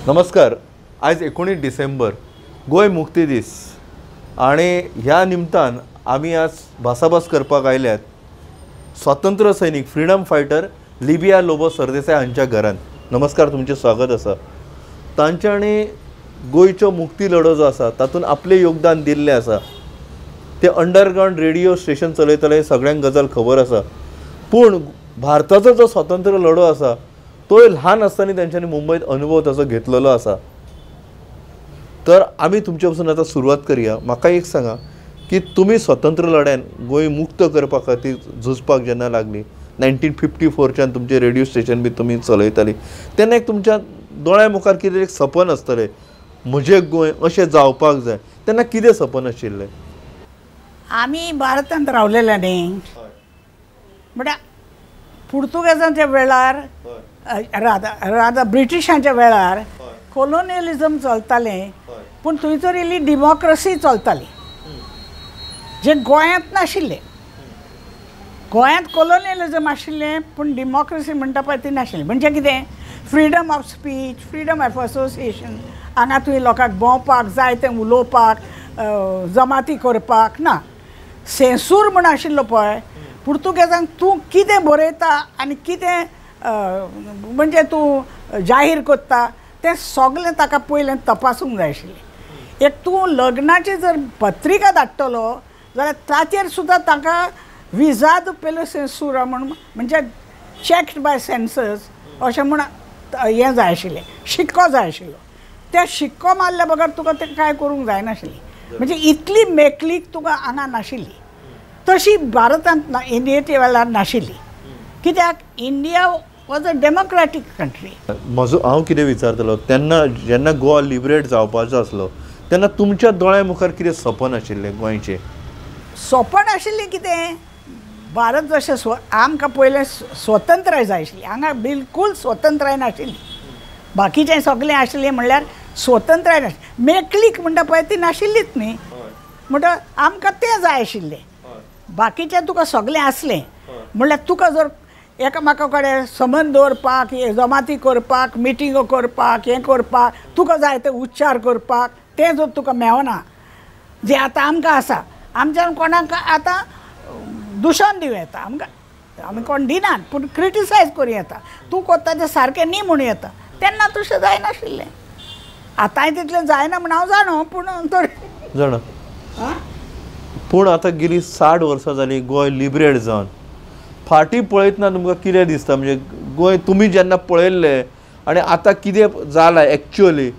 नमस्कार. आयज 19 डिसेंबर गोंय मुक्ती दीस आनी ह्या निमतान आमी आज भासाभास करपाक आयल्यात स्वातंत्र्य सैनीक फ्रीडम फायटर लिबिया लोबो सरदेसाय हांच्या घरान. नमस्कार, तुमचें स्वागत आसा. तांच्यांनी गोंयचो मुक्ती लढो जो आसा तातूंत आपलें योगदान दिल्लें आसा. ते अंडरग्रावंड रेडियो स्टेशन चलयतले, सगळ्यांक गजाल खबर आसा. पूण भारताचो जो स्वातंत्र्य लढो आसा तोय ल्हान आसतना तेंच्यांनी मुंबयत अनुभव ताचो घेतलेलो आसा. तर आमी तुमचे पासून आतां सुरवात करया. म्हाका एक सांगा की तुमी स्वतंत्र लढ्यान गोंय मुक्त करपा खातीर झुजपाक जेन्ना लागली 1954च्यान तुमचें रेडियो स्टेशन बी तुमी चलयताली तेन्ना एक तुमच्या दोळ्या मुखार कितें एक सपन आसतलें, म्हजें गोंय अशें जावपाक जाय, तेन्ना कितें सपन आशिल्लें? आमी भारतांत रावलेले न्ही, म्हळ्यार पुर्तुगेजांच्या वेळार, राजा ब्रिटिशांच्या वेळार कॉलोनियलिझम चलतालें, पूण थंयसर इल्ली डेमोक्रसी चलताली जे गोंयांत नाशिल्लें. गोंयांत कॉलोनियलिझम आशिल्लें पूण डेमोक्रसी म्हणटा पळय ती नाशिल्ली. म्हणजे कितें, freedom of speech, freedom of association, हांगा तुवें लोकांक भोंवपाक जाय तें उलोवपाक, जमाती करपाक ना. सेंसूर म्हूण आशिल्लो पळय पुर्तुगेजांक, तूं कितें बरयता आनी कितें म्हणजे तूं जाहीर करता तें सगळें ताका पयलें तपासूंक जाय आशिल्लें. एक तूं लग्नाची जर पत्रिका धाडटलो जाल्यार ताचेर सुद्दां ताका विजाद पेलो सेंसूरा म्हूण, म्हणजे चॅक्ड बाय सेन्सस अशें म्हूण हें जाय आशिल्लें, शिक्को जाय आशिल्लो. त्या शिक्को मारल्या बगर तुका तें कांय करूंक जायनाशिल्लें. म्हणजे इतली मेकळीक तुका हांगा नाशिल्ली, तशी भारतांत ना, इंडियेच्या वेळार नाशिल्ली. कित्याक India was a democratic country. म्हजो हांव कितें विचारतलो, तेन्ना जेन्ना गोवा लिबरेट जावपाचो आसलो तेन्ना तुमच्या दोळ्या मुखार कितें सपन आशिल्लें गोंयचें? सपन आशिल्लें कितें, भारत जशें आमकां पयलें स्वतंत्राय जाय आशिल्ली. हांगा बिलकूल स्वतंत्राय नाशिल्ली, बाकीचें सगळें आशिल्लें म्हणल्यार स्वतंत्राय नाशिल्ली, मेकळीक म्हणटा पळय ती नाशिल्लीच न्ही. म्हणटा आमकां तें जाय आशिल्लें, बाकीचें तुका सगळें आसलें. म्हणल्यार तुका जर एकामेका कडेन संबंद दवरपाक, जमाती करपाक, मिटिंगो करपाक, हें करपाक तुका जाय ते उच्चार करपाक, तें जर तुका मेळना जें आतां आमकां आसा, आमच्यान कोणाक आतां दुशण दिवं येता, आमकां आमी कोण दिनात पूण क्रिटिसायज करूं येता, तूं करता तें सारकें न्ही म्हणूं येता. तेन्ना तशें जायनाशिल्लें. आतांय तितलें जायना म्हूण हांव जाणो, पूण तरी जाणा. पूण आतां गेली 60 वर्सां जालीं गोंय लिबरेट जावन, फाटीं पळयतना तुमकां कितें दिसता? म्हणजे गोंय तुमी जेन्ना पळयल्लें आनी आतां कितें जालां एक्चुअली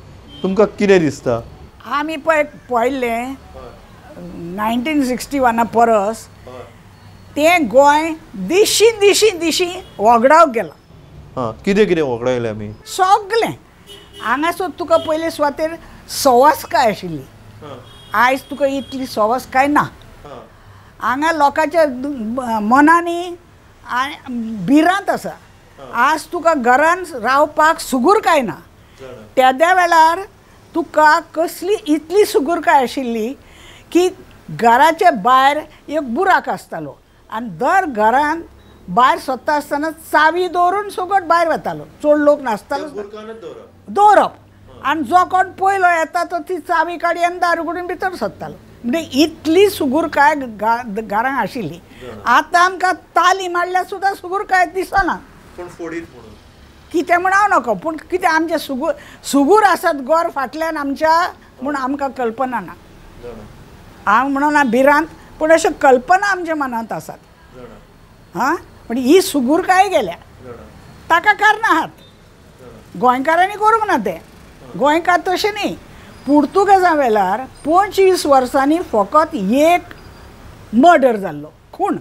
तुमकां कितें दिसता? आमी पळय पळयल्लें 1961 परस तें गोंय दिशी दिशी दिशी वगडावंक गेलां. हां, कितें कितें वगडायलें आमी? सगळें. हांगासर तुका पयले सुवातेर सवासकाय आशिल्ली, आयज तुका इतली सवासकाय ना. हांगा लोकांच्या मनांनी भिरांत आसा. आज तुका घरान रावपाक सुगूरकाय ना. तेद्या वेळार तुका कसली इतली सुगूरकाय आशिल्ली की घराच्या भायर एक बुराक आसतालो आनी दर घरान भायर सोदता आसतना चावी दवरून सगट भायर वतालो, चड लोक नासतालो, दवरप, आनी जो कोण पयलो येता तो ती चावी काडी आनी दार उगडून भितर सोदतालो. म्हणजे इतली सुगूरकाय घरांक आशिल्ली. आतां आमकां ताली मारल्यार सुद्दां सुगूरकाय दिसना. कितें म्हूण हांव नको, पूण कितें आमचें सुगूर सुगूर आसत गोर फाटल्यान आमच्या म्हूण आमकां कल्पना ना. हांव म्हणून ना भिरांत, पूण अश्यो कल्पना आमच्या मनांत आसात. हां, पण ही सुगूरकाय गेल्या ताका कारणां आहात, गोंयकारांनी करूंक ना तें. गोंयकार तशें न्ही, पुर्तुगेजां वेळार 25 वर्सांनी फकत एक मर्डर जाल्लो, खून.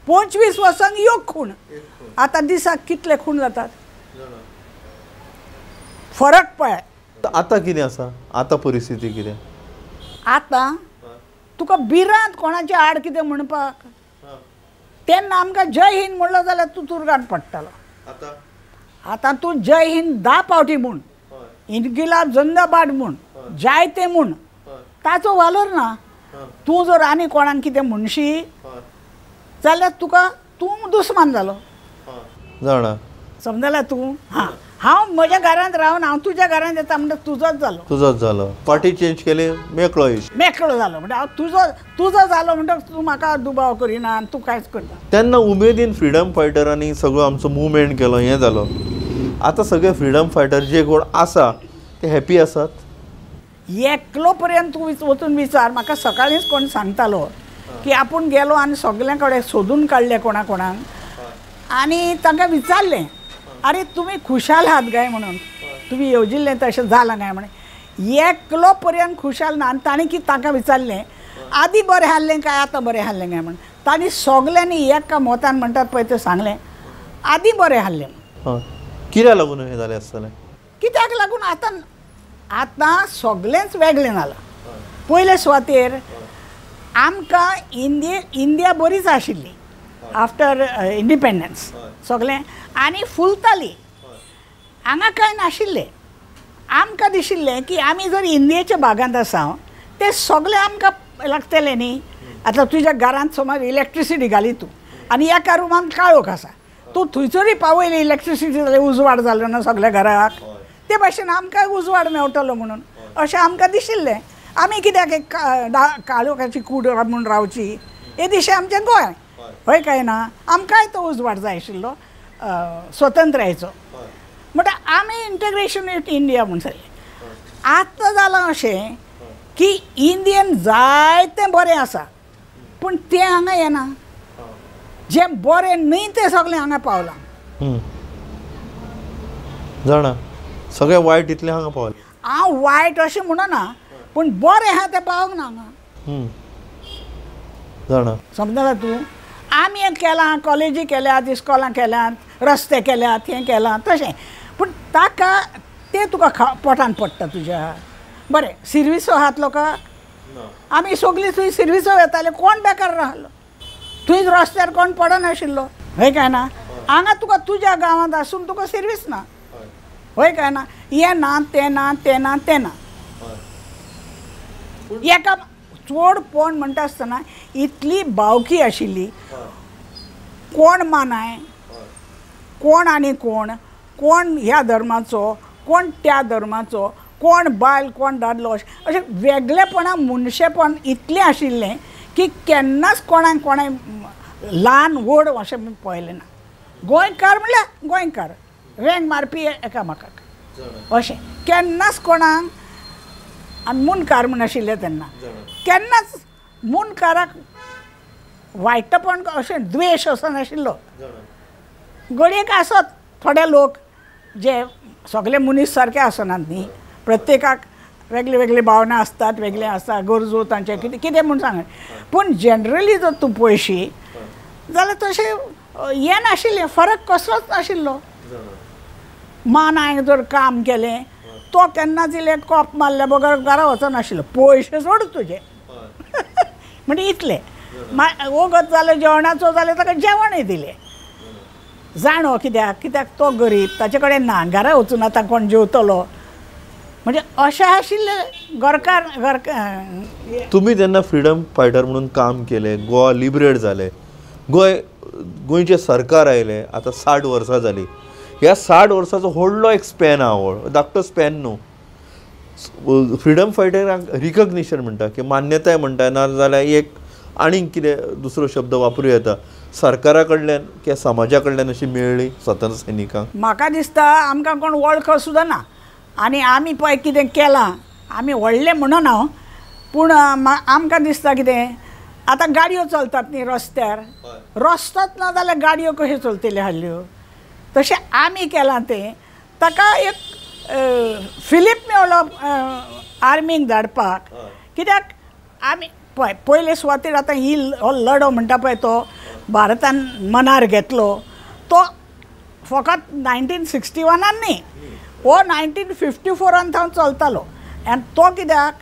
25 वर्सांनी एक खून. आतां दिसाक कितले खून जातात, फरक पळय. आतां कितें आसा, आतां परिस्थिती कितें? आतां तुका भिरांत कोणाच्या आड कितें म्हणपाक. तेन्ना आमकां जय हिंद म्हणलो जाल्यार तूं तुर्गान पडटालो. आतां तूं जय हिंद 10 फावटी म्हूण, इन्किलाब जिंदाबाद म्हूण, जायते म्हूण, ताचो वालोर ना. तूं जर आनी कोणाक कितें म्हणशी जाल्यार तुका तूं दुस्मान जालो. जाणा, समजला तूं? हां, हांव म्हज्या घरांत रावन हांव तुज्या घरांत येता म्हणटा तुजोच जालो. तुजोच जालो. पार्टी चेंज केली, मेकळो मेकळो जालो. म्हणजे हांव तुजो तुजो जालो म्हणटा तूं म्हाका दुबाव करिना आनी तूं कांयच करना. तेन्ना उमेदीन फ्रिडम फायटरांनी सगळो आमचो मुवमेंट केलो, हें जालो. आतां सगळे फ्रिडम फायटर जे कोण आसा ते हॅपी आसात? एकलो पर्यंत तूं वचून विचार. म्हाका सकाळींच कोण सांगतालो की आपूण गेलो आनी सगल्यां कडेन सोदून काडलें कोणा कोणाक आनी तांकां विचारलें, अरे तुमी खुशाल आहात काय म्हणून, तुमी येवजिल्लें तशें जालां काय म्हणून. एकलो पर्यंत खुशाल ना. आनी ताणें कितें तांकां विचारलें, आदी बरें आहलें काय आतां बरें आहलें काय म्हणून. तांणी सगल्यांनी एका मतान म्हणटात पळय तें सांगलें, आदी बरें आहलें. कित्याक लागून हें जालें आसतलें? कित्याक लागून आतां आतां सगळेंच वेगळें जालां. पयले सुवातेर आमकां इंडिया बरीच आशिल्ली आफ्टर इंडिपेंडन्स सगळें आनी फुलताली. हांगा कांय नाशिल्लें. आमकां दिशिल्लें की आमी जर इंडियेच्या भागांत आसा ते सगळें आमकां लागतलें न्ही. आतां तुज्या घरांत समज इलेक्ट्रिसिटी घाली तूं आनी एका रुमांत काळोख आसा, तूं थंयसरूय पावयली इलेक्ट्रिसिटी जाल्यार उजवाड जालो ना सगळ्या घराक. ते भाशेन आमकां उजवाड मेवटलो म्हणून अशें आमकां दिशिल्लें. आमी कित्याक एक काळोखाची कूड म्हूण रावची हे दिशे आमचें गोंय हय काय ना. आमकांय तो उजवाड जाय आशिल्लो स्वतंत्रायेचो. म्हणटा आमी इंटिग्रेशन विथ इंडिया म्हूण जालें. आतां जालां अशें की इंडियन जायतें बरें आसा पूण तें हांगा येना. जें बरें न्हय तें सगळें हांगा पावलां. जाणा सगळें वायट इतलें हांगा पावलें. हांव वायट अशें म्हणना पूण बरें आहा तें पावंक ना हांगा. जाणा समजला तूं? आमी हें केलां, कॉलेजी केल्यात, इस्कॉलां केल्यात, रस्ते केल्यात, हें केलां तशें, पूण ताका तें तुका पोटान पडटा तुज्या. बरें सिर्विसो आहात लोकांक, आमी सगळीं थंय सिर्विसो येताले, कोण बेकार रावलो थंय रस्त्यार कोण पडनाशिल्लो. हय काय ना? हांगा तुका तुज्या गांवांत आसून तुका सिर्वीस ना. हय काय ना? हें ना तें ना तें ना तें ना. एका चड पोण म्हणटा आसतना इतली बावकी आशिल्ली, कोण मानाय कोण आनी कोण, कोण ह्या धर्माचो कोण त्या धर्माचो, कोण बायल कोण दादलो, अशें वेगळेपणां मनशेपण इतलें आशिल्लें की केन्नाच कोणाक कोणाक ल्हान व्हड अशें पळयलें ना. गोंयकार म्हणल्यार गोंयकार, वेंग मारपी एकामेकाक अशें केन्नाच कोणाक. आनी मुंडकार म्हूण आशिल्ले तेन्ना केन्नाच मुंडकाराक वायटपण अशें द्वेश असो नाशिल्लो. घडयेक आसत थोडे लोक जे सगळे मनीस सारके आसनात न्ही, प्रत्येकाक वेगळे वेगळे भावना आसतात, वेगळे आसता गरजो तांचे कितें कितें म्हूण सांग, पूण जनरली जर तूं पळयशी जाल्यार तशें हें नाशिल्लें, फरक कसलोच नाशिल्लो. मानाय जर काम केलें तो केन्नाच इल्लें कोप मारल्या बगर घरा वचनाशिल्लो, पयशे सोड तुजे म्हणजे इतलें. वगत जालें जेवणाचो जाल्यार ताका जेवणूय दिलें. जाणो कित्याक कित्याक तो गरीब, ताचे कडेन ना, घरा वचून आतां कोण जेवतलो म्हणजे अशें आशिल्लें घरकार घरकार. तुमी जेन्ना फ्रिडम फायटर म्हणून काम केलें, गोवा लिबरेट जालें, गोंयचें सरकार आयलें, आतां 60 वर्सां जालीं. ह्या 60 वर्साचो व्हडलो एक स्पॅन आहा, व्हड धाकटो स्पॅन न्हू. फ्रिडम फायटरांक रिकग्निशन म्हणटा की मान्यताय म्हणटा, ना जाल्यार एक आनीक कितें दुसरो शब्द वापरूं येता, सरकारा कडल्यान किंवा समाजा कडल्यान अशी मेळ्ळी स्वतंत्र सैनिकांक? म्हाका दिसता आमकां कोण वळख सुद्दां ना आनी आमी पळय कितें केलां, आमी व्हडलें म्हणना हांव, पूण आमकां दिसता कितें आतां गाडयो चलतात न्ही रस्त्यार, रस्तोच ना जाल्यार गाडयो कश्यो चलतल्यो आहल्यो. तशें आमी केलां तें ताका एक फिलीप मेवलो आर्मीक धाडपाक. कित्याक आमी पळय पयले सुवातेर आतां ही हो लढो म्हणटा पळय तो भारतान मनार घेतलो तो फकत 1961 न्ही, हो 1954 थावन चलतालो. आनी तो कित्याक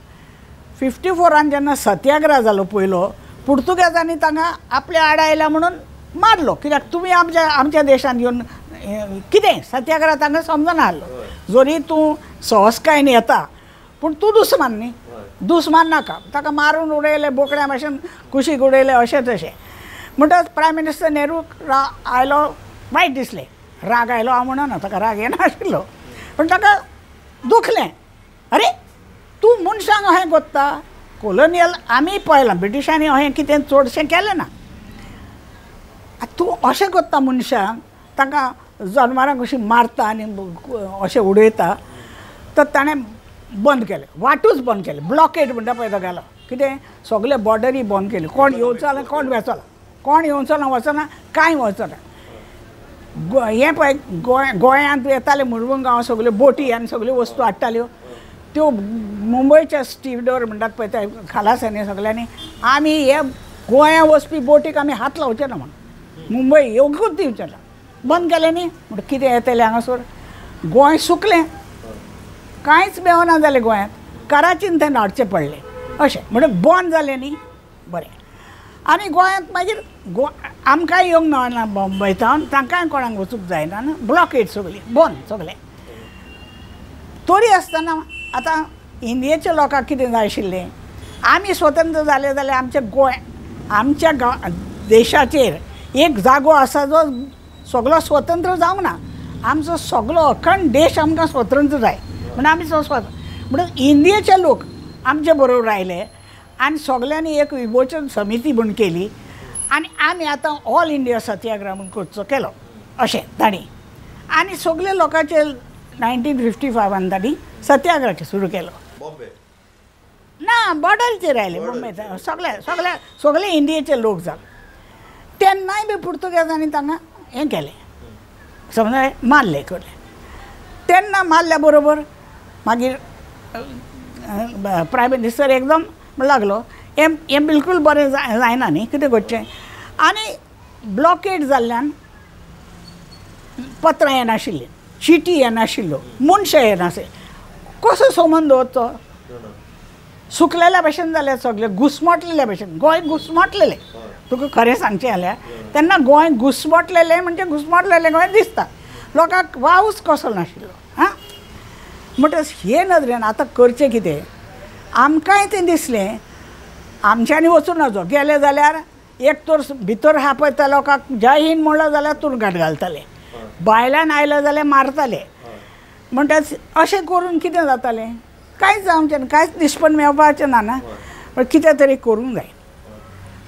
54 जेन्ना सत्याग्रह जालो पयलो, पुर्तुगेजांनी तांकां आपल्या आड आयला म्हणून मारलो. कित्याक तुमी आमच्या आमच्या देशांत येवन कितें सत्याग्रह तांकां समजना आहलो. जरी तूं सहजकायेन येता पूण तूं दुस्मान न्ही, दुस्मान नाका, ताका मारून उडयले बोकड्या भाशेन कुशीक उडयले अशें तशें. म्हणटच प्रायम मिनिस्टर नेहरूक आयलो, वायट दिसलें, राग आयलो हांव म्हणना, ताका राग येनाशिल्लो, पूण ताका दुखलें, अरे तूं मनशांक अशें कोत्ता. कोलोनियल आमी पळयलां, ब्रिटिशांनी अशें कितें चडशें केलें ना, तूं अशें कोत्ता मनशांक, तांकां जनावरांक कशीं मारता आनी अशें उडयता. तर ताणें बंद केलें, वाटूच बंद केलें, ब्लॉकेड म्हणटा पळय तो घालो, कितें सगळे बॉर्डरी बंद केली, कोण येवचो ना कोण वचना, कोण येवचो ना वचना, कांय वचना. हें पळय गोंयांत येताले मुरमुगांव सगल्यो बोटी आनी सगल्यो वस्तू हाडटाल्यो, त्यो मुंबयच्या स्टीवडोर म्हणटात पळय त्या खालासांनी सगल्यांनी, आमी हे गोंया वचपी बोटीक आमी हात लावचे ना म्हणून, मुंबय येवंकूच दिवचें ना, बंद केलें न्ही. म्हणटा कितें येतलें हांगासर, गोंय सुकलें, कांयच मेळना जालें गोंयांत, कराचीन थंय हाडचें पडलें अशें. म्हणटा बंद जालें न्ही, बरें. आनी गोंयांत मागीर आमकांय येवंक मेळना मुंबय थावन, तांकांय कोणाक वचूंक जायना न्हू, ब्लॉकेड सगळी बंद सगळें. तरी आसतना आतां इंडियेच्या लोकांक कितें जाय आशिल्लें, आमी स्वतंत्र जाले जाल्यार आमच्या गोंय आमच्या गांव देशाचेर एक जागो आसा जो सगळो स्वतंत्र जावंक ना, आमचो सगळो अखंड देश आमकां स्वतंत्र जाय म्हणून आमी स्वतंत्र. म्हणून इंडियेचे लोक आमचे बरोबर आयले आनी सगल्यांनी एक विमोचन समिती म्हूण केली आनी आमी आतां ऑल इंडिया सत्याग्रह म्हूण करचो केलो अशें तांणी. आनी सगळे लोकांचे 1955 तांणी सत्याग्रह सुरू केलो. ना बॉर्डरचेर आयले मुंबय, सगळे सगळे सगळे इंडियेचे लोक जाले. तेन्नाय बी पुर्तुगेजांनी तांकां हें केलें, समजा मारले करले. तेन्ना मारल्या बरोबर मागीर प्रायम मिनिस्टर एकदम लागलो, हें हें बिलकूल बरें जायना न्ही, कितें करचें. आनी ब्लॉकेड जाल्ल्यान पत्रां येनाशिल्लीं, चिटी येनाशिल्ल्यो, मनशां येनासले, कसो संबंद दवरचो. सुकलेल्या भशेन जालें सगळें, घुसमटलेल्या भशेन, गोंय घुसमटलेलें. तुका खरें सांगचें जाल्यार तेन्ना गोंय घुसमटलेलें म्हणजे घुसमटलेलें गोंय दिसता, लोकांक वावूच कसो नाशिल्लो. हां, म्हणटच हे नदरेन आतां करचें कितें, आमकांय तें दिसलें आमच्यांनी वचूं नजो, गेले जाल्यार एक तर भितर आहा पळय त्या लोकांक जय हिंद म्हणलो जाल्यार तुरगाट घालताले, बायलान आयलो जाल्यार मारताले. म्हणटच अशें करून कितें जातालें, कांयच जावचें ना, कांयच निश्पन्न मेळपाचें ना ना, पण कितें तरी करूंक जाय.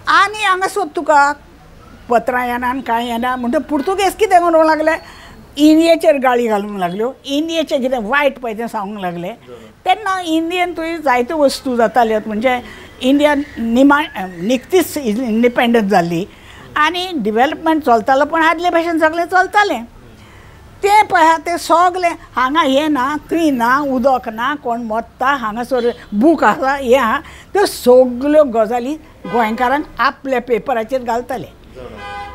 आनी हांगासर तुका पत्रां येना आनी कांय येना म्हणटकीर पुर्तुगेज कितें करूंक लागले, इंडियेचेर गाळी घालूंक लागल्यो, इंडियेचें कितें वायट पळय तें सांगूंक लागले. तेन्ना इंडियन तुवें जायत्यो वस्तू जाताल्यो, म्हणजे इंडिया निमा निकतीच इंडिपेंडंट जाल्ली आनी डिवेलपमेंट चलतालो, पूण आदले भशेन सगळें चलतालें. तें पळय तें सगळें हांगा हें ना थंय ना, उदक ना, कोण मरता, हांगासर बूक आसा, हें आहा, त्यो सगल्यो गजाली गोंयकारांक आपल्या पेपराचेर घालताले.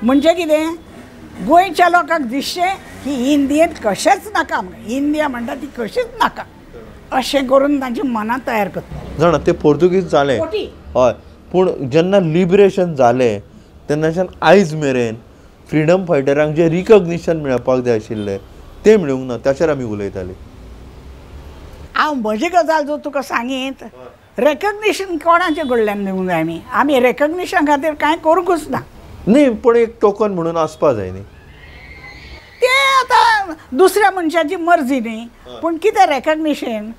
म्हणजे कितें, गोंयच्या लोकांक दिसचें की इंडियेंत कशेंच नाका आमकां, इंडिया म्हणटा ती कशीच नाका, अशें करून तांची मनां तयार करता. जाणा ते पोर्तुगीज जाले, हय, पूण जेन्ना लिबरेशन जालें तेन्नाच्यान आयज मेरेन फ्रिडम फायटरांक जे रिकॉग्निशन मेळपाक जाय आशिल्लें तें मेळूंक ना, ताचेर आमी उलयताले. हांव म्हजी गजाल जो तुका सांगीत, रेकग्निशन कोणाचे कडल्यान दिवंक जाय आमी, आमी रेकग्निशन खातीर कांय करूंकूच ना. न्ही, पूण एक टोकन म्हणून आसपा जाय न्ही, तें आतां दुसऱ्या मनशाची मर्जी न्ही. पूण कितें रेकग्निशन,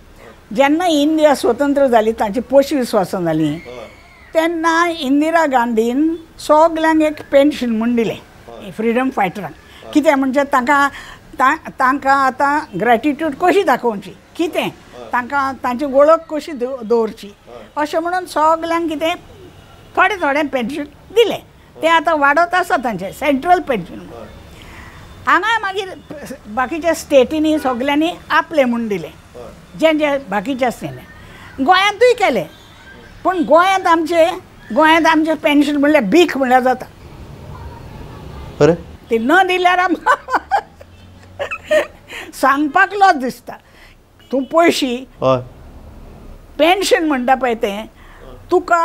जेन्ना इंडिया स्वतंत्र जाली, तांची पोशवी स्वासन जाली, तेन्ना इंदिरा गांधीन सगल्यांक एक पेन्शन म्हूण दिलें फ्रिडम फायटरांक. कितें म्हणजे तांकां तांकां आतां ग्रेटिट्यूड कशी दाखोवची, कितें तांकां तांची वळख कशी दवरची अशें म्हणून सगल्यांक कितें थोडें थोडें पेन्शन दिलें. तें आतां वाडत आसा तांचें सेंट्रल पेन्शन. हांगा मागीर बाकीच्या स्टेटींनी सगल्यांनी आपलें म्हूण दिलें, जें जें बाकीच्या स्टेटींनी. गोंयांतूय केलें, पूण गोंयांत आमचें पेन्शन म्हणल्यार भीक म्हणल्यार जाता. ती न दिल्यार आमकां सांगपाक लज दिसता. तूं पयशी पेन्शन म्हणटा पळय तें तुका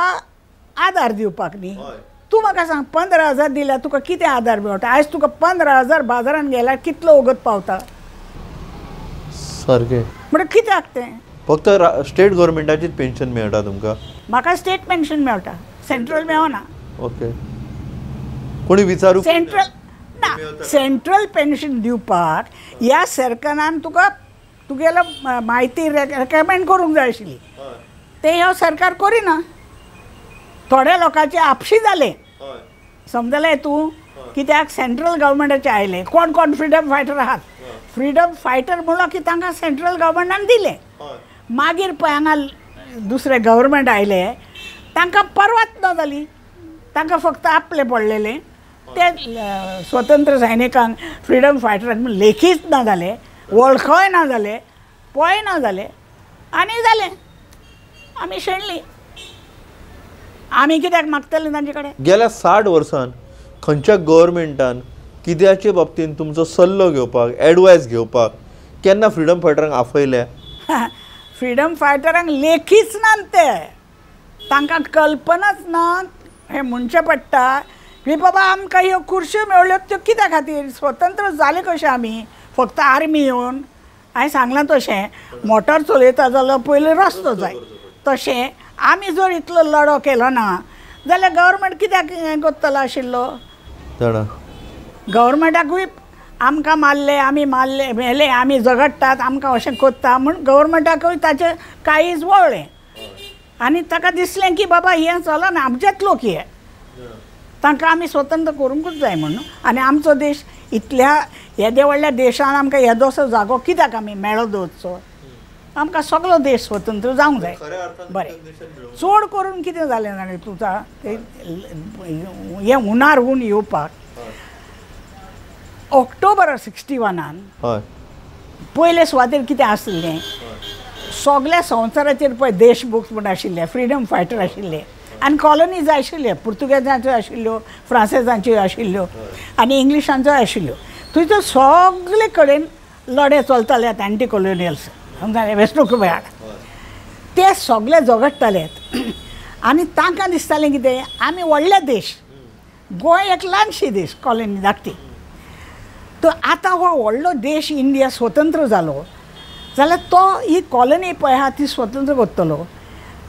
आदार दिवपाक न्ही. तूं म्हाका सांग, 15,000 दिल्यार तुका कितें आदार मेळटा? आयज तुका 15,000 बाजारान गेल्यार कितलो वगत पावता? सारकें. म्हणटा कित्याक तें? फक्त स्टेट गव्हर्मेंटाचीच पेन्शन मेळटा तुमकां? म्हाका स्टेट पेन्शन मेळटा, सेंट्रल मेळना. ओके, कोणी विचारू सेंट्रल ना, ना, सेंट्रल पेन्शन दिवपाक ह्या सरकारान तुका तुगेलो म्हायती रेकमेंड करूंक जाय आशिल्ली, तें ह्यो सरकार करिना. थोड्या लोकांचे आपशी जालें, समजलें तूं? कित्याक सेंट्रल गव्हर्मेंटाचें आयलें, कोण कोण फ्रिडम फायटर आहात, फ्रिडम फायटर म्हणलो की तांकां सेंट्रल गव्हर्मेंटान दिलें. मागीर पळय हांगा दुसरें गव्हर्मेंट आयलें, तांकां परवाच ना जाली, तांकां फक्त आपलें पडलेलें. ते स्वतंत्र सैनिकांक फ्रिडम फायटरांक लेखीच ना जाले, वळखय ना जाले, पळय ना जाले आनी जालें. आमी शेणली. आमी कित्याक मागतले तांचे कडेन? गेल्या 60 वर्सान खंयच्या गव्हर्मेंटान कित्याचे बाबतीन तुमचो सल्लो घेवपाक, एडवायस घेवपाक केन्ना फ्रिडम फायटरांक आपयले? फ्रिडम फायटरांक लेखीच ना, ते तांकां कल्पनाच ना. हें म्हणचें पडटा की बाबा आमकां ह्यो खुर्श्यो मेळ्ळ्यो त्यो कित्या खातीर, स्वतंत्र जाले कशें आमी? फक्त आर्मी येवन हांवें सांगलां तशें मोटर चलयता जाल्यार पयलीं रस्तो जाय, तशें आमी जर इतलो लढो केलो ना जाल्यार गव्हर्मेंट कित्याक हें करतलो आशिल्लो? गव्हर्मेंटाकूय आमकां मारले, आमी मारले, मेले, आमी झगडटात, आमकां अशें करता म्हूण गव्हर्मेंटाकूय ताचें काळीज वळ्ळें आनी ताका दिसलें की बाबा हें चलना, आमचेच लोक हे, तांकां आमी स्वतंत्र करूंकूच जाय म्हणून. आनी आमचो देश इतल्या येद्या व्हडल्या देशान आमकां येदोसो जागो कित्याक आमी मेळो दवरचो? आमकां सगळो देश स्वतंत्र जावंक जाय. बरें, चड करून कितें जालें जाणा तुका, हें उनार ऊन येवपाक ऑक्टोबर 61 पयले सुवातेर कितें आसलें, सगल्या संवसाराचेर पळय देशभक्त म्हूण आशिल्ले, फ्रिडम फायटर आशिल्ले आनी कॉलनीज आशिल्ल्यो, पुर्तुगेजांच्यो आशिल्ल्यो, फ्रांसेजांच्यो आशिल्ल्यो आनी इंग्लिशांच्यो आशिल्ल्यो. थंयसर सगळे कडेन लढे चलताले एंटी कॉलोनियल्स, समजा वेंचणुके आड ते सगळे झगडटाले आनी तांकां दिसतालें कितें, आमी व्हडले देश, गोंय एक ल्हानशी देश, कॉलनी धाकटी. तर आतां हो व्हडलो देश इंडिया स्वतंत्र जालो जाल्यार तो ही कॉलनी पळय आहा ती स्वतंत्र करतलो.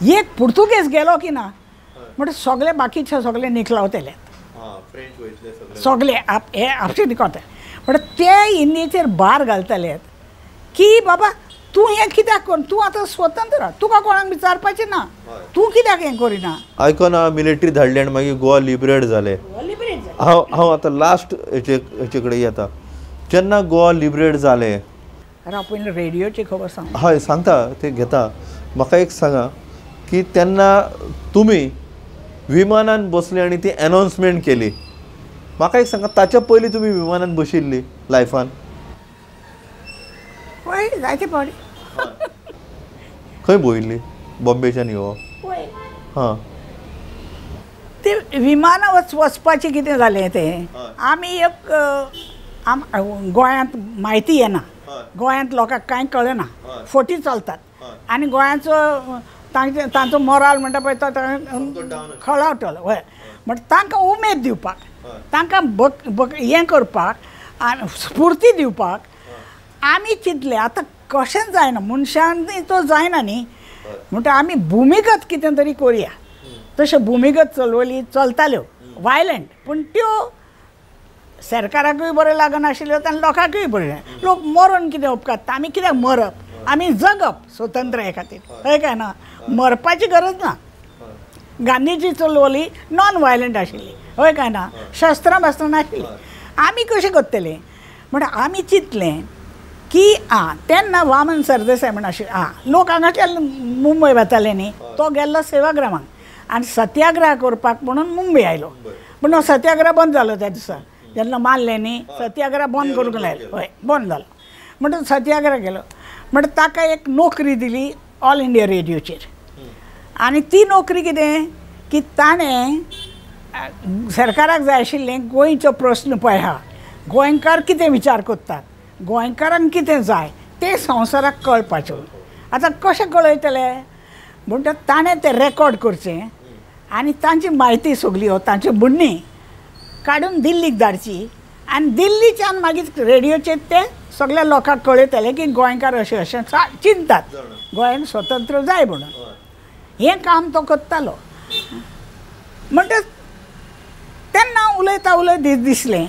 एक पुर्तुगेज गेलो की ना म्हणटा सगळे बाकीचे सगळे निकलावतले, सगळे हे आपशे निकळतले. म्हणटा ते इंडियेचेर भार घालतले की बाबा तूं हें कित्याक कर, तूं आतां स्वतंत्र, तुका कोणाक विचारपाचें ना, तूं कित्याक हें करिना. आयकना मिलिटरी धाडली आनी मागीर गोवा लिबरेट जालें. हांव हांव आतां लास्ट हेचे कडेन येता, जेन्ना गोवा लिबरेट जालें. हांव पयलीं रेडियोची खबर सांग. हय सांगता, ते घेता. म्हाका एक सांगा की तेन्ना तुमी विमानान बसले आनी ती अनाउन्समेंट केली, म्हाका एक सांगा ताच्या पयलीं तुमी विमानान बशिल्ली लायफान? हय, जायते फावटी. खंय भोंविल्ली? बॉम्बेच्यान यो? हां, ते विमानां वचपाचें कितें जालें तें, आमी एक गोंयांत म्हायती येना, गोंयांत लोकांक कांय कळना, फटी चलतात आनी गोंयाचो तांचे तांचो मोराल म्हणटा पळय तो खळावतलो. हय, म्हण तांकां उमेद दिवपाक, तांकां बक हें करपाक आनी स्फुर्ती दिवपाक आमी चिंतलें आतां कशेंच जायना, मनशांनी तो जायना न्ही, म्हणटा आमी भुमिगत कितें तरी करुया. तशें भुमिगत चळवळी चलताल्यो वायलंट, पूण त्यो सरकाराकूय बरें लागनाशिल्ल्यो आनी लोकांकूय बरें. लोक मरून कितें उपकारता, आमी कित्याक मरप, आमी जगप स्वतंत्र हे खातीर. हय काय ना, मरपाची गरज ना. गांधीची चळवळी नॉन वायलंट आशिल्ली, हय काय ना, शस्त्रां बास्त्रां नाशिल्ली. आमी कशें करतले म्हणटा आमी चिंतलें की आं तेन्ना वामन सरदेसाय म्हण आशिल्ले, आं लोक हांगाच्यान मुंबय वताले न्ही, तो गेल्लो सेवाग्रामाक आनी सत्याग्रह करपाक म्हणून मुंबय आयलो. पूण हो सत्याग्रह बंद जालो त्या दिसा, जेन्ना मारलें न्ही सत्याग्रह बंद करूंक लायलो, हय बंद जालो. म्हणटच सत्याग्रह केलो म्हणटा ताका एक नोकरी दिली ऑल इंडिया रेडियोचेर. आनी ती नोकरी कितें की ताणें सरकाराक जाय आशिल्लें गोंयचो प्रस्न पळय आहा, गोंयकार कितें विचार करतात, गोंयकारांक कितें जाय तें संवसाराक कळपाचें. आतां कशें कळयतले म्हणटा ताणें तें रेकॉर्ड करचें आनी तांची म्हायती सगली हो तांची म्हणणी काडून दिल्लीक धाडची आनी दिल्लीच्यान मागीर रेडियोचेर ते सगळ्या लोकांक कळयतले की गोंयकार अशें अशें चिंततात, गोंयान स्वतंत्र जाय म्हणून. हें काम तो करतालो. म्हणटच तेन्ना उलयता उलयत दिसलें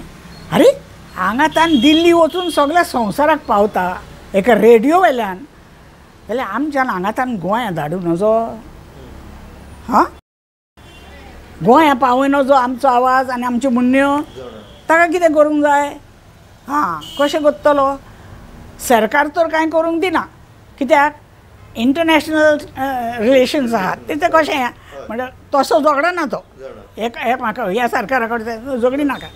अरे हांगा तान दिल्ली वचून सगळ्या संवसाराक पावता एका रेडियो वेल्यान, जाल्यार आमच्यान हांगा तान गोंया धाडूं नजो, हां गोंया पावय नजो आमचो आवाज आनी आमच्यो म्हणण्यो, ताका कितें करूंक जाय, हां कशें करतलो। सरकार तर कांय करूंक दिना, कित्याक इंटरनॅशनल रिलेशन्स आहात तें कशें म्हणल्यार तसो झगडना तो एक एक म्हाका ह्या सरकारा कडेन झगडी नाका,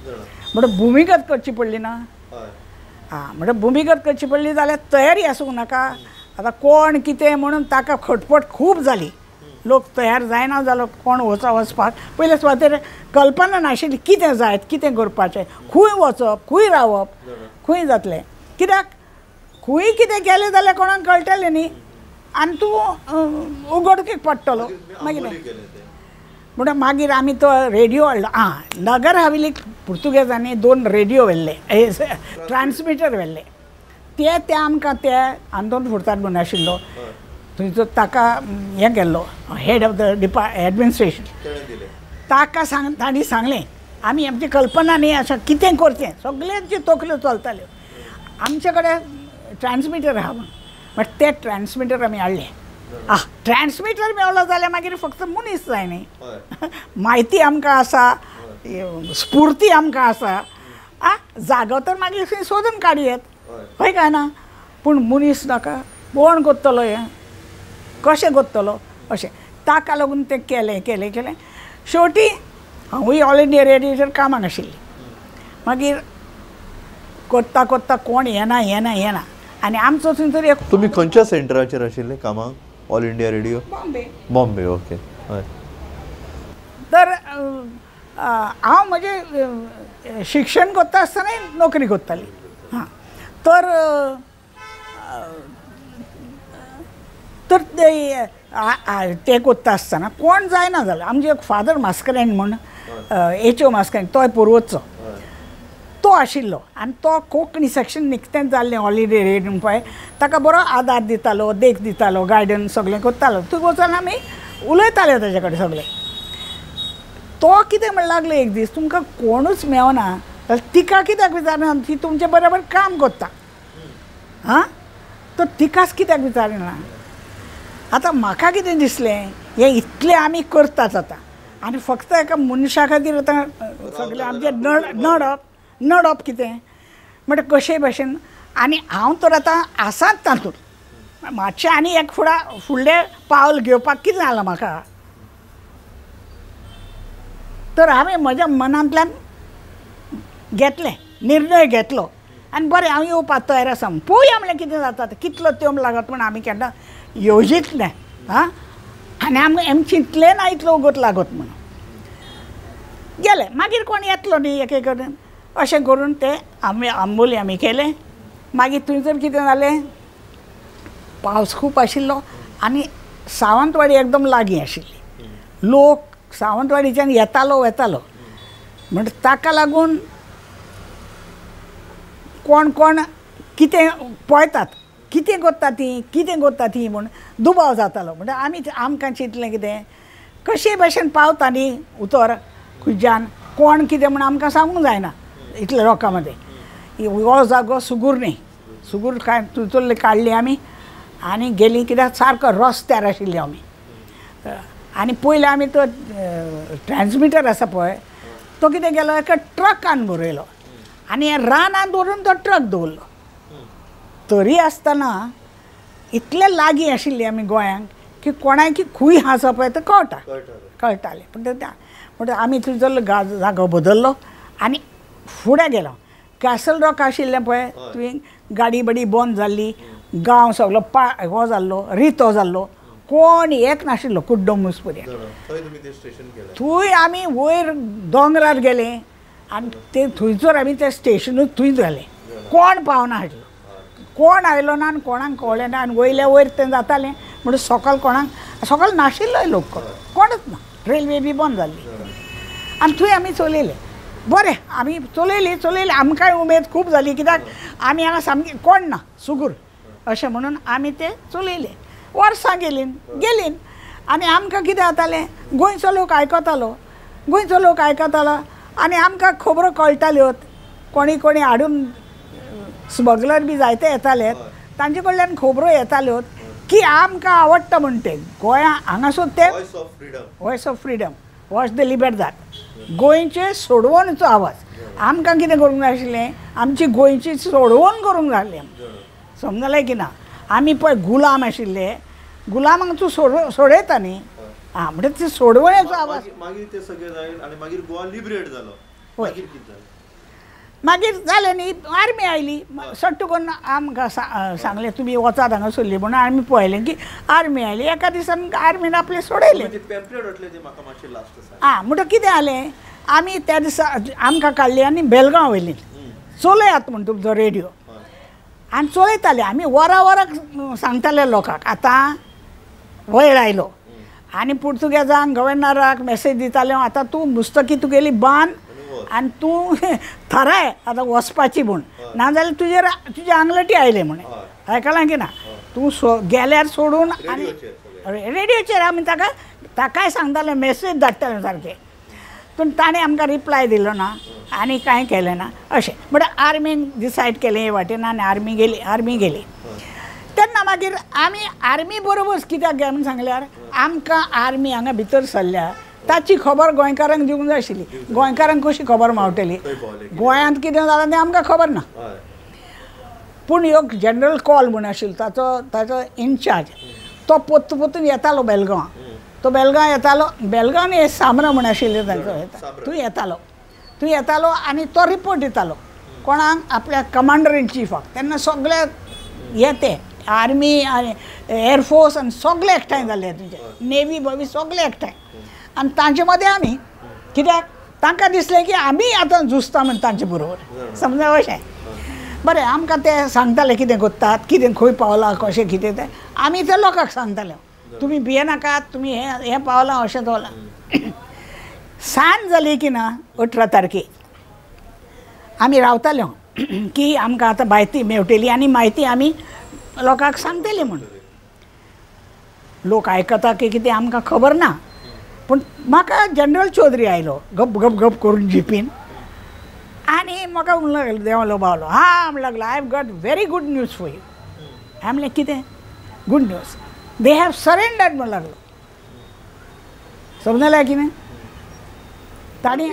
म्हणटा भुमिगत करची पडली ना, हां म्हणटा भुमिगत करची पडली जाल्यार तयारी आसूंक नाका। आतां कोण कितें म्हणून ताका खटपट खूब जाली, लोक तयार जायना जालो कोण वचा वचपाक। पयले सुवातेर कल्पना नाशिल्ली कितें जायत, कितें करपाचें, खंय वचप, खंय रावप, खंय जातलें, कित्याक खंय कितें गेलें जाल्यार कोणाक कळटलें न्ही आनी तूं उगडकेक पडटलो मागीर। म्हणटा मागीर आमी तो रेडियो हाडलो, आं नगर हवेलीक पुर्तुगेजांनी 2 रेडियो व्हेल्ले, ट्रान्समिटर व्हेल्ले, ते ते आमकां ते आंतोन फुर्ताद म्हणून आशिल्लो थंयचो ताका हें केल्लो हेड ऑफ the administration, ताका सांग तांणी सांगलें आमी आमची कल्पना न्ही अशें कितें करचें, सगळ्यांच्यो तकल्यो चलताल्यो, आमचे कडेन ट्रान्समिटर आहा म्हणून, बट ते ट्रान्समिटर आमी हाडले। आं ट्रान्समिटर मेवलो जाल्यार मागीर फक्त मनीस जाय न्ही, म्हायती आमकां आसा, स्फुर्ती आमकां आसा, आं जागो तर मागीर खंय सोदून काडयेत, हय काय ना, पूण मनीस नाका, कोण करतलो हें, कशें करतलो अशें ताका लागून तें केलें केलें केलें। शेवटी हांवूय ऑल इंडिया रेडियोचेर कामाक आशिल्ली, मागीर करता करता कोण येना येना येना आनी आमचो थंयसर एक। तुमी खंयच्या सेंटराचेर आशिल्ले कामाक All India Radio? Bombay. Bombay, okay. हय। तर हांव म्हजें शिक्षण करता आसतनाय नोकरी करताली, हां तर तर ते करता आसतना कोण जायना जालो। आमचे एक फादर मास्करेन म्हूण एच ओ मास्करेन, तोय पुर्वजचो तो आशिल्लो आनी तो कोंकणी सेक्शन निकतेंच जाल्लें ऑल इंडिया रेडियो पळय, ताका बरो आदार दितालो, देख दितालो, गायडन्स सगळें करतालो। थंय वचून आमी उलयताले ताजे कडेन सगळें। तो कितें म्हण लागलो एक दीस, तुमकां कोणूच मेवना जाल्यार तिका कित्याक विचारना, ती तुमचे बरोबर काम करता, हां तर तिकाच कित्याक विचारिना। आतां म्हाका कितें दिसलें, हें इतलें आमी करतात आतां आनी फक्त एका मनशा खातीर आतां सगळें आमचें नडप नडप कितें म्हणटा कशेय भाशेन। आनी हांव तर आतां आसाच तातूंत, मातशें आनी एक फुडलें पावल घेवपाक कितें जालां म्हाका, तर हांवें म्हज्या मनांतल्यान घेतलें, निर्णय घेतलो आनी बरें हांव येवपाक तयार आसा, पळोवया म्हणलें कितें जाता, कितलो तेंप लागत म्हण आमी केन्ना येवजितलें, आं आनी आमकां आमी चिंतलें ना इतलो वगत लागत म्हणून गेलें। मागीर कोण येतलो न्ही एक कडेन, अशें करून ते आमी आंबोली आमी केलें। मागीर थंयसर कितें जालें, पावस खूब आशिल्लो आनी सावंतवाडी एकदम लागीं आशिल्ली, लोक सावंतवाडीच्यान येतालो वेतालो, म्हणटा ताका लागून कोण कोण कितें पळयतात, कितें करता ती, कितें करता ती म्हूण दुबाव जातालो। म्हणटा आमी आमकां चिंतलें कितें कशे भाशेन पावता न्ही उतर खंयच्यान कोण कितें म्हूण आमकां सांगूंक जायना इतल्या लोकां मदें। हो जागो सुगूर न्ही, सुगूर काय थंयसरले काडली आमी आनी गेली, कित्याक सारको रस्त्यार आशिल्ले आमी। आनी पयलीं आमी तो ट्रान्समिटर आसा पळय तो कितें केलो, एका ट्रकान बरयलो आनी रानान दवरून तो ट्रक दवरलो। तरी आसतना इतले लागीं आशिल्ली आमी गोंयांक की कोणाक खूंय आसा पळय तें कळटा कळटालें। पूण म्हणटा आमी थंयसर जागो बदल्लो आनी फुडें गेलो। कॅसल रॉक आशिल्लें पळय थंय गाडी बडी बंद जाल्ली, गांव सगलो हो जाल्लो, रितो जाल्लो, कोण एक नाशिल्लो कुड्डो पर्यंत। थंय आमी वयर दोंगरार गेले आनी ते थंयसर आमी तें स्टेशनूच थंय जालें, कोण पावना आशिल्लो, कोण आयलो ना आनी कोणाक कळ्ळें ना आनी वयल्या वयर तें जातालें म्हणून सकल कोणाक सकल नाशिल्लोय लोक कोणच ना, रेल्वे बी बंद जाल्ली आनी थंय आमी चलयलें। बरें आमी चलयली चलयली, आमकांय उमेद खूब जाली कित्याक आमी हांगा सामकी कोण ना सुगूर अशें म्हणून आमी तें चलयलें। वर्सां गेलीं गेलीं आनी आमकां कितें जातालें, गोंयचो लोक आयकतालो, गोंयचो लोक आयकतालो आनी आमकां खबरो कळटाल्यो। कोणी कोणी हाडून स्मगलर बी जायते येताले तांचे कडल्यान खबरो येताल्यो की आमकां आवडटा म्हण ते गोंया हांगासर ते voice of freedom voice de Liberdade गोंयचे सोडवणचो आवाज. आमकां कितें करूंक जाय आशिल्लें आमची गोंयची सोडवण करूंक जाय आसली. समजलें की ना आमी पळय गुलाम आशिल्ले गुलामांक तूं सोडयता न्ही आं म्हणटा ती सोडवणेचो आवाज. मागीर ते सगळे जालें आनी मागीर गोवा लिबरेट जालो. मागीर कितें जालें? मागीर जालें न्ही आर्मी आयली सट्ट करून आमकां सांगलें तुमी वचात हांगा सरली म्हणून आमी पळयलें की आर्मी आयली एका दिसान आर्मीन आपलें सोडयलें. आं म्हणटकीर कितें जालें आमी त्या दिसा आमकां काडली आनी बेलगांव व्हेली चलयात म्हण तुमचो रेडियो आनी चलयताले आमी वरां वराक सांगताले लोकांक आतां वेळ आयलो आनी पुर्तुगेजांक गव्हर्नराक मॅसेज दिताले आतां तूं मुस्तकी तुगेली बांद आनी तूं थाराय आतां वचपाची म्हूण नाजाल्यार तुजेर तुजे आंगलटी आयले म्हण आयकलां की ना तूं गेल्यार सोडून आनी रेडियोचेर आमी ताका ताकाय सांगताले मॅसेज धाडटाले सारके पूण ताणें आमकां रिप्लाय दिलो ना आनी कांय केलें ना अशें. म्हणल्यार आर्मीन डिसायड केलें हे वाटेन आनी आर्मी गेली आर्मी गेली. तेन्ना मागीर आमी आर्मी बरोबर कित्याक गे म्हूण सांगल्यार आमकां आर्मी हांगा भितर सरल्या ताची खबर गोंयकारांक दिवंक जाय आशिल्ली. गोंयकारांक कशी खबर मावतली गोंयांत कितें जालां तें आमकां खबर ना. पूण एक जनरल कॉल म्हूण आशिल्लो ताचो ताचो इनचार्ज तो पोत्तू पोत्तून येतालो बेलगांव तो बेलगांव येतालो बेलगांव हे सामरा म्हूण आशिल्ले तांचो तूं येतालो तूं येतालो आनी तो रिपोर्ट दितालो कोणाक आपल्या कमांडर इन चिफाक. तेन्ना सगळे हे ते आर्मी आनी एअरफोर्स आनी सगळे एकठांय जाल्ले तुमचे नेवी बवी सगळे एकठांय आनी तांचे मदें आमी कित्याक तांकां दिसलें की आमी आतां झुजता म्हण तांचे बरोबर समजा अशें. बरें आमकां ते सांगताले कितें करतात कितें खंय पावलां कशें कितें तें आमी ते लोकांक सांगताले तुमी भियेनाकात तुमी हें हें पावलां अशें दवरलां. सांज जाली की ना 18 तारखेक आमी रावताले की आमकां आतां म्हायती मेवटली आनी म्हायती आमी लोकांक सांगतली म्हूण. लोक आयकता की कितें आमकां खबर ना पूण म्हाका जनरल चौधरी आयलो गप गप गप करून जिपीन आनी म्हाका म्हणूंक लागलो देंवलो बावलो हां म्हणूंक लागलो I have got very good news for you. हांवें म्हणलें कितें good news? They have surrendered म्हणूंक लागलो. समजलें की न्ही तांणी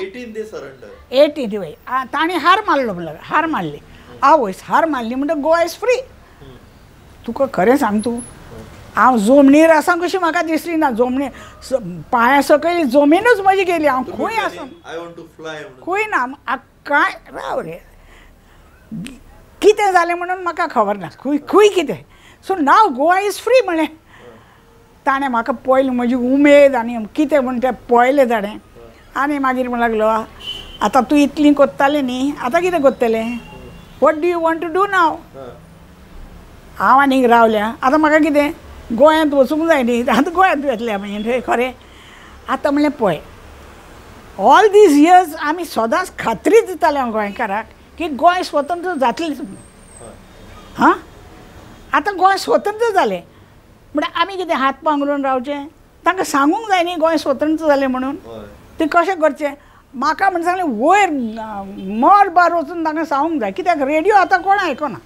18 वय तांणी हार मारलो म्हणूंक लागलो हार मारली आवयस हार मारली म्हणटकीर गोवा is free. तुका खरें सांग तूं हांव जमनीर आसा कशी म्हाका दिसली ना जमनीर पांया सकयल जमीनूच म्हजी गेली हांव खंय आसा खंय ना कांय राव रे कितें जालें म्हणून म्हाका खबर ना खंय खंय कितें. So now Goa is free म्हणलें ताणें म्हाका पळयलें म्हजी उमेद आनी कितें म्हूण तें पळयलें ताणें आनी मागीर म्हणूंक लागलो आतां तूं इतलीं करतालें न्ही आतां कितें करतलें what do you want to do now. हांव आनीक रावल्या आतां म्हाका कितें गोंयांत वचूंक जाय न्ही आतां गोंयांत वतलें आमी खरें. आतां म्हणलें पळय ऑल these years आमी सदांच खात्री दिताले हांव गोंयकाराक की गोंय स्वतंत्र जातलेंच म्हणून. हां आतां गोंय स्वतंत्र जालें म्हणल्यार आमी कितें हात पांगरून रावचें तांकां सांगूंक जाय न्ही गोंय स्वतंत्र जालें म्हणून तें कशें करचें. म्हाका म्हण सांगलें वयर मळबार वचून तांकां सांगूंक जाय कित्याक रेडियो आतां कोण आयकना.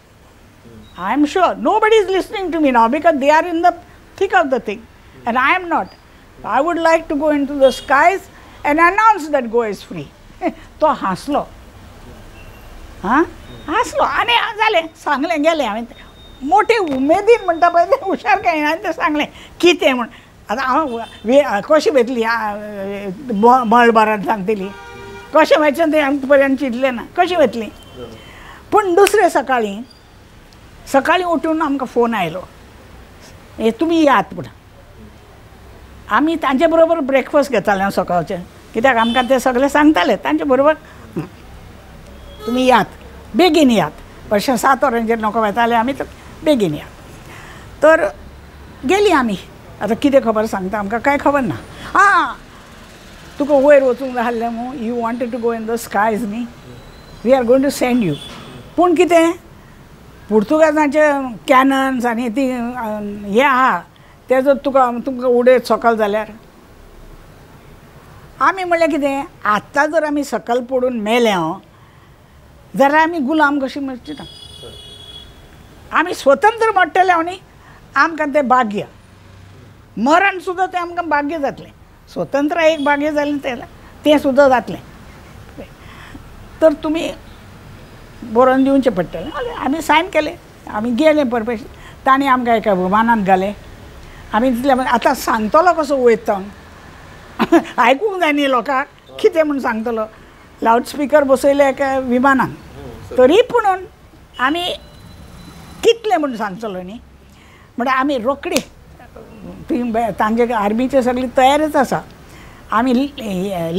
I am sure nobody is listening to me now because they are in the thick of the thing and I am not. I would like to go into the skies and announce that Goa is free. तो हांसलो हां हांसलो आनी जालें सांगलें गेलें हांवें मोटे उमेदीन म्हणटा पळय तें हुशार काय हांवें तें सांगलें कितें म्हूण. आतां हांव कशी वयतली मळबारान सांगतली कशें वयचें तें आमकां पर्यंत चिंतलें ना कशी वतली. पूण दुसरे सकाळीं सकाळीं उठून आमकां फोन आयलो हे तुमी यात म्हूण. आमी तांचे बरोबर ब्रेकफास्ट घेताले सकाळचें कित्याक आमकां ते सगळे सांगताले तांचे बरोबर तुमी यात बेगीन यात अशें 7 वरांचेर नको वताले आमी तर बेगीन यात. तर गेली आमी आतां कितें खबर सांगता आमकां कांय खबर ना. आं तुका वयर वचूंक जाय आसलें मू you wanted to go in the skies न्ही we are going to send you. पूण कितें पुर्तुगेजांचे कॅनन्स आनी ती हें आहा ते जर तुका तुमकां उडयत सकयल जाल्यार आमी म्हणलें कितें आतां जर आमी सकयल पडून मेले हांव जाल्यार आमी गुलाम कशी म्हणची ना. आमी स्वतंत्र म्हणटले न्ही, आमकां तें भाग्य, मरण सुद्दां तें आमकां भाग्य जातलें. स्वतंत्र एक भाग्य जालें तें सुद्दां जातलें. तर तुमी बरोवन दिवचें पडटलें. आमी सायन केलें, आमी गेले परपेश. तांणी आमकां एका विमानांत घालें. आमी तितले आतां सांगतलो कसो वयता, आयकूंक जाय न्ही लोकांक कितें म्हूण सांगतलो. लावडस्पिकर बसयले एका विमानान, तरी पुणून आमी कितलें म्हूण सांगतलो न्ही. म्हणल्यार आमी रोखडी ती तांचे आर्मीचे सगळी तयारीच आसा. आमी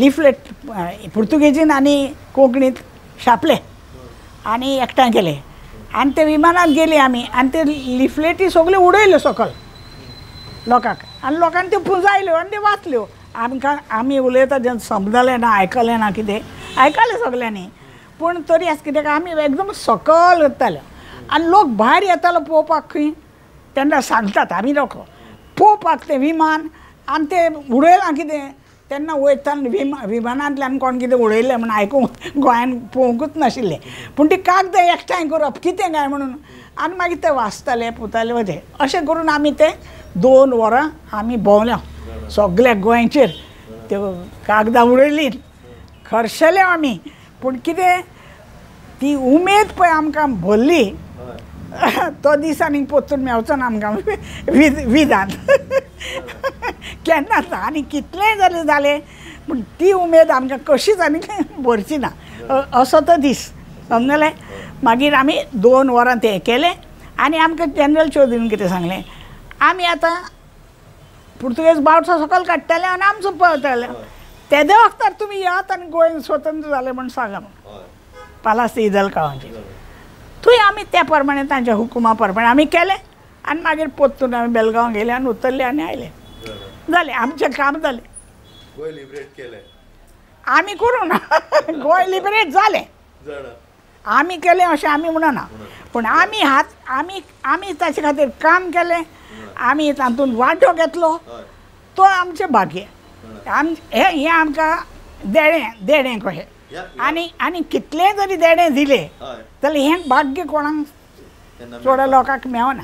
लिफलेट पुर्तुगेजीन आनी कोंकणींत छापले आनी एकठांय केले आनी ते विमानांत गेली आमी. आनी ते लिफलेटी सगल्यो उडयल्यो सकल लोकांक, आनी लोकांनी त्यो पुंजायल्यो आनी त्यो वाचल्यो. आमकां आमी उलयता जेन्ना समजलें ना, आयकलें ना, कितें आयकलें सगल्यांनी, पूण तरी आसा कित्याक आमी एकदम सकल वताले आनी लोक भायर येतालो पळोवपाक खंय. तेन्ना सांगतात आमी लोक पळोवपाक तें विमान आनी तें उडयलां कितें. तेन्ना वयताना विमानांतल्यान कोण कितें उडयलें म्हूण आयकूंक गोंयान पळोवंकूच नाशिल्लें. पूण ती कागदां एकठांय करप कितें काय म्हणून, आनी मागीर ते वाचताले पुताले वते. अशें करून आमी ते 2 वरां आमी भोंवल्या सगल्या गोंयचेर. त्यो कागदां उडयलीं, खर्शेले आमी, पूण कितें ती उमेद पळय आमकां भरली. तो दीस आनी परतून मेवचो ना आमकां विधान केन्नाच. आनी कितलेंय जालें जालें, पूण ती उमेद आमकां कशीच आनी भरची ना, असो तो दीस समजलें. मागीर आमी 2 वरां तें केलें आनी आमकां जनरल चौधरीन कितें सांगलें, आमी आतां पुर्तुगेज बावटो सकयल काडटले आनी आमचो पळयतले, तेदे वखतार तुमी येयात आनी गोंय स्वतंत्र जालें म्हूण सांगा म्हूण पालास इदल कावांचेर. थंय आमी त्या प्रमाणे तांच्या हुकुमा प्रमाणे आमी केलें आनी मागीर परतून आमी बेलगांव गेले आनी उतरले आनी आयले. जालें आमचें काम जालें. गोंय लिबरेट केलें आमी करूं ना, गोंय लिबरेट जालें आमी केलें अशें आमी म्हणना, पूण आमी हात आमी आमी ताचे खातीर काम केलें, आमी तातूंत वांटो घेतलो, तो आमचें भाग्य. हें आमकां देणें देणें कशें. आनी आनी कितलें जरी देणें दिलें जाल्यार हें भाग्य कोणाक चड लोकांक मेवना,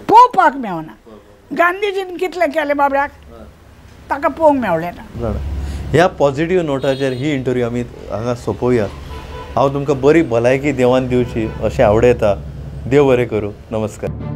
पळोवपाक मेवना. गांधीजीन कितलें केलें बाबड्याक, ताका पळोवंक मेवलें ना. ह्या पॉझिटिव्ह नोटाचेर ही इंटरव्यू आमी हांगा सोंपोवया. हांव तुमकां बरी भलायकी देवान दिवची अशें आवडयता. देव बरें करूं. नमस्कार.